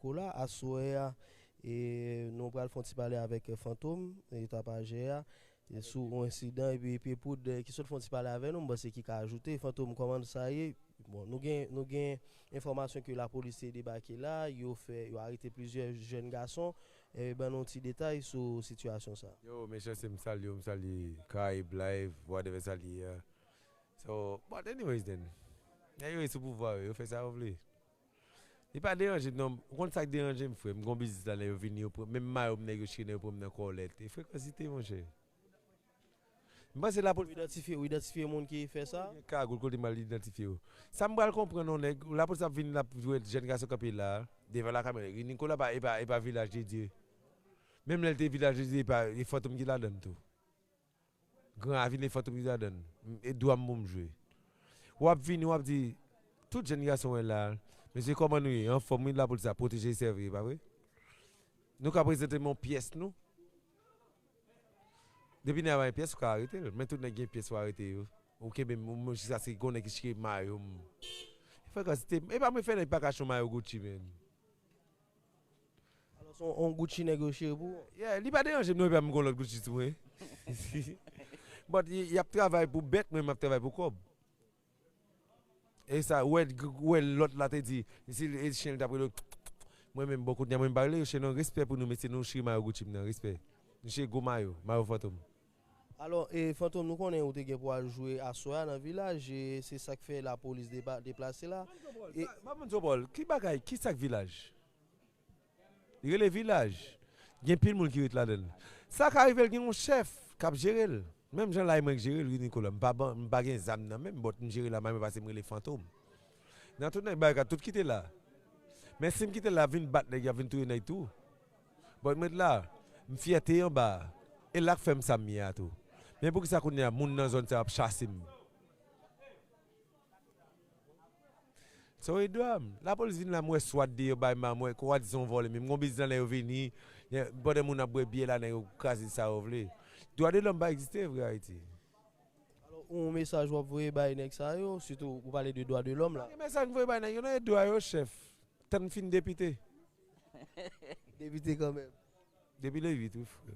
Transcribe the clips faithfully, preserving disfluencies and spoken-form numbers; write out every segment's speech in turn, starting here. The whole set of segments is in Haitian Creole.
Kola, aswè a, e, nou pral fè yon ti pale avèk, e, Fantom, e, tapajè a, e, sou yon ensidan, epi Pye Poud, e, ki sot fè yon ti pale avè nou, m panse ki ka ajoute. Fantom, kòman sa ye? Bon, nou gen, nou gen enfòmasyon ke lapolis te debake la, yo fè, yo arete plizyè jèn gason. E, ban nou ti detay sou sitiyasyon sa. Yo, mesye, se m salye w, m salye Caraïbe Live, whatever sa li ye a. So, but anyways then, nèg yo sou pouvwa yo, yo fè sa yo vle. Li pa deranje m non. Ou konn sa k deranje m, frè? M gon biznis la, nèg yo vini, yo pran, menm mayo m, nèg yo chire, nèg yo pran m nan kòlèt. E frekansite, monchè. M panse lapolis. Ou idantifye, ou idantifye moun ki fè sa? Gen kagoul kote m al idantifye yo. Sa m pral konprann, yon nèg, lapolis ap vin, l ap jwenn jèn gason kanpe la, devan lakamera. Nicolas pa, e pa, e pa Vilaj de Dye. Menm lè l te Vilaj de Dye, e pa, e Fantom ki ladann tou. Gran Ravin e Fantom ki ladann. E dwa m pou m jwe. W ap vini, w ap di, tout jèn gason wè la, mesye, kòman nou ye? Anfòm, wi, lapolis la pwoteje, sèvi, pa vre? Nou ka prezante m yon pyès nou. Depi nèg la pa gen pyès, ou ka arete l. Men tout nèg gen pyès, ou arete yo. Ou kenbe m, ou, jiskaske gon nèg ki chire mayo m. Frekansite, e pa mwen fè nèg pa ka chon mayo Gucci, men. Alò, se yon, yon Gucci nèg yo chire pou ou? Yeah, li pa deranje m non, epi m gon lòt Gucci sou mwen. But y, y ap travay pou bèt, mwen, m ap travay pou kòb. E sa, wè, wè lòt la te di, si e chen li t ap rele, mwen menm, bon, kounye a, mwen, m pa rele yo chen non, respè pou nou, mesye, nou chire mayo Gucci m nan, respè. Nou chire gwo mayo, mayo Fantom. Alò, e, Fantom, nou konnen ou te gen pou al jwe aswè a nan Vilaj, e se sa k fè lapolis depa-, deplase la. E pa, pa moun Zopòl, ki bagay, ki sa k Vilaj? Li rele Vilaj. Gen pil moun ki ret ladan l. Sa ka rive l gen yon chèf k ap jere l. Menm jan la e mwen k jere l, wi, Nicolas. M pa ban, m pa gen zam nan men m, but m jere la, mwen pase m rele Fantom. Nan tout nèg barikad, tout kite la. Men si m kite la, y ap vin bat nèg, y ap vin touye nèg tou. But m ret la, m fyète anba a. E la k fè m sa m ye a tou. Men poukisa kounye a, moun nan zòn sa yo ap chase m? So, e dwa m. Lapolis vin la, m wè swat deyò, bay m, m wè kwa di se yon vòlè, men m gon biznis la, nèg yo vini, pandan moun ap bwè byè la, nèg yo kraze sa yo vle. Dwa de lòm pa egziste vre Ayiti. Alò, yon mesaj w ap voye bay nèg sa yo, sitou ou pale de dwa de lòm la. Pa gen mesaj m voye bay nèg yo, non, e dwa yo, chèf. Tann fin depite. Depite kanmenm. Depi le uit, wi, frè.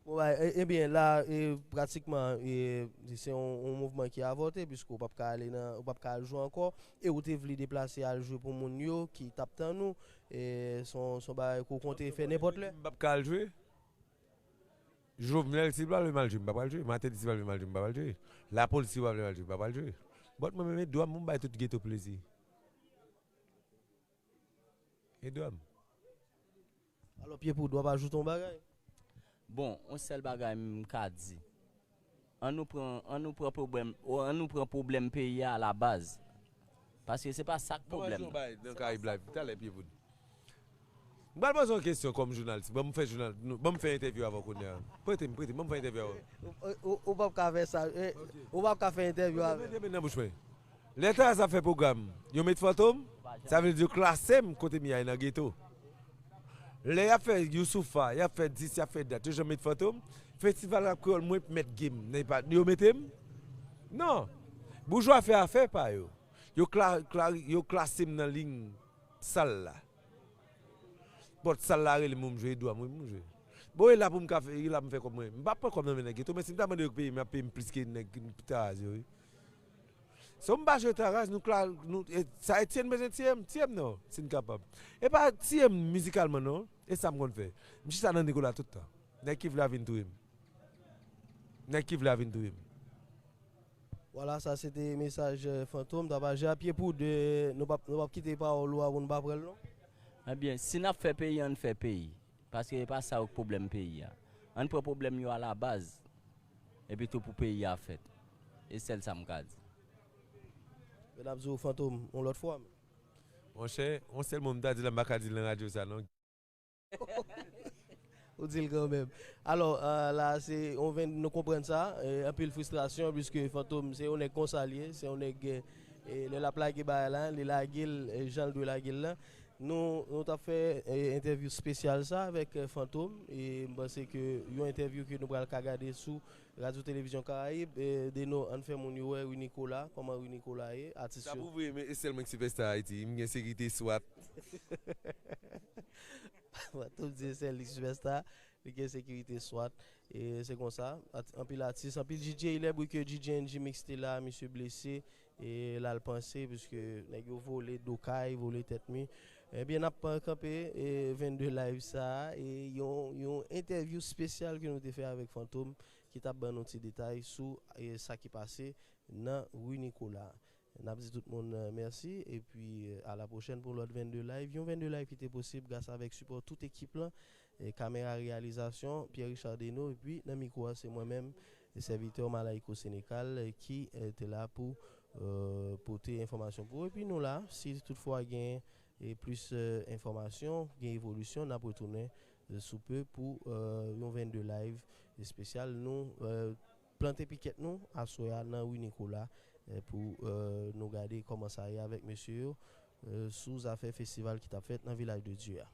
Bon, bay, e, ebyen, la, e, pratikman, e, se yon, yon mouvman ki avòte, piske w p ap ka ale nan, w p ap ka al jwe ankò, e ou te vle deplase al jwe pou moun yo ki t ap tann ou, e, se yon, se yon bagay ke w konte fè nenpòt lè. M p ap ka al jwe. Jovenel, si l pa vle m al jwe, m pa pral jwe. Martelly, si l pa vle m al jwe, m pa pral jwe. Lapolis, si yo pa vle m al jwe, m pa pral jwe. But mwen menm, e dwa m pou m bay tout geto plezi. E dwa m. Alò, Pye Poud, w ap ajoute yon bagay? Bon, yon sèl bagay m ka di. An nou pran, an nou pran pwoblèm, o, an nou pran pwoblèm peyi a alabaz. Paske se pa sa k pwoblèm nan. Nan Karayib Live, talè, Pye Poud. M pral poze yon kesyon kòm jounalis. Ban m fè jounal, nou, ban m fè entèvyou avè w kounye a. Prete m, prete m, ban m fè entèvyou avè w. Ou, ou, ou p ap ka fè sa. Eh, ou p ap ka fè entèvyou avè m. Mete men nan bouch mwen. Lè Taraz ap fè pwogram, yo met Fantom, sa vle di yo klase m kote m ye a nan geto. Lè y ap fè Youssoupha, y ap fè dis, y ap fè dat, yo janm met Fantom. Festival rap kreyòl, mwen mèt game, men pa, yo mete m? Non. Boujwa fè afè pa yo. Yo kla-, kla-, yo klase m nan liy sal la. But sal la rele m pou m jwe, e dwa m wi pou m jwe. Bon, e la pou m ka fè, e la pou m fè kòb mwen. M p ap pran kòb nan men nèg geto, men si m ta mande yo peye m, y ap peye m plis ke nèg Taraz yo, wi. So m pa jwe Taraz, nou kla-, nou, e, sa Etienne bezwen tiye m, tiye m non, si n kapab. E pa tiye m mizikalman non, e sa m konn fè. M chita nan Nicolas tout tan. Nèg ki vle a vin touye m. Nèg ki vle a vin touye m. Vwala, sa se te mesaj, eh, Fantom, tapajè a. Pye Poud, eh, nou p ap, nou p ap kite pawòl ou a pou n pa pran l non. Ebyen, si n ap fè peyi, ann fè peyi. Paske e pa sa yo k pwoblèm peyi a. Ann pran pwoblèm yo alabaz, epi tou pou peyi a fèt. E sèl sa m ka di. Men n ap di w Fantom yon lòt fwa. Monchè, yon sèl mo m ta di la, m pa ka di l nan radyo sa non. Ou di l kanmenm. Alò, eh, la, se, on ven, nou konprann sa, eh, anpil fristrasyon, piske Fantom, se yon nèg konsa l ye, se yon nèg, eh, lè l ap lage bagay la, li lage l, eh, jan l dwe lage l la. Nou, nou t ap fè, eh, entèvyou espesyal sa avèk, eh, Fantom, e m panse ke yon entèvyou ke nou pral ka gade sou Radyo Televizyon Karayib, e, Deno, ann fè moun yo wè Rui Nicolas, kòman Rui Nicolas ye, atis Sa yo. Pou vre, men e sèl mwen ki sipèsta Ayiti. M gen sekirite swat. Fantom di se sèl li sipèsta, li gen sekirite swat. E se konsa, at- anpil atis, anpil D J, lè bri ke D J N G Mix te la, misye blese, e l al panse, piske nèg yo vole do kay, vole tèt mi. Ebyen, n ap kanpe e vennde live sa a, e yon, yon entèvyou espesyal ke nou te fè avèk Fantom, ki t ap ban nou ti detay sou e sa ki pase nan Rui Nicolas. N ap di tout moun e, mèsi, epi e, a la pwochèn pou lòt vennde live. Yon vennde live ki te posib gras avèk sipò tout ekip lan, e, kamera reyalizasyon, Pierre Richard Deno, epi nan mikwo a se mwen menm, e, sèvitè Malayko Sénécal, e, ki e, te la pou e, pote enfòmasyon pou ou. Epi nou la, si toutfwa gen e, plis e, enfòmasyon, gen evolisyon, n ap retounen e, sou pe pou e, yon vennde live espesyal. Nou e, plante pikèt nou aswè a nan Rui Nicolas e, pou e, nou gade kòman sa ye avèk mesye yo e, sou zafè festival ki t ap fèt nan Vilaj de Dye a.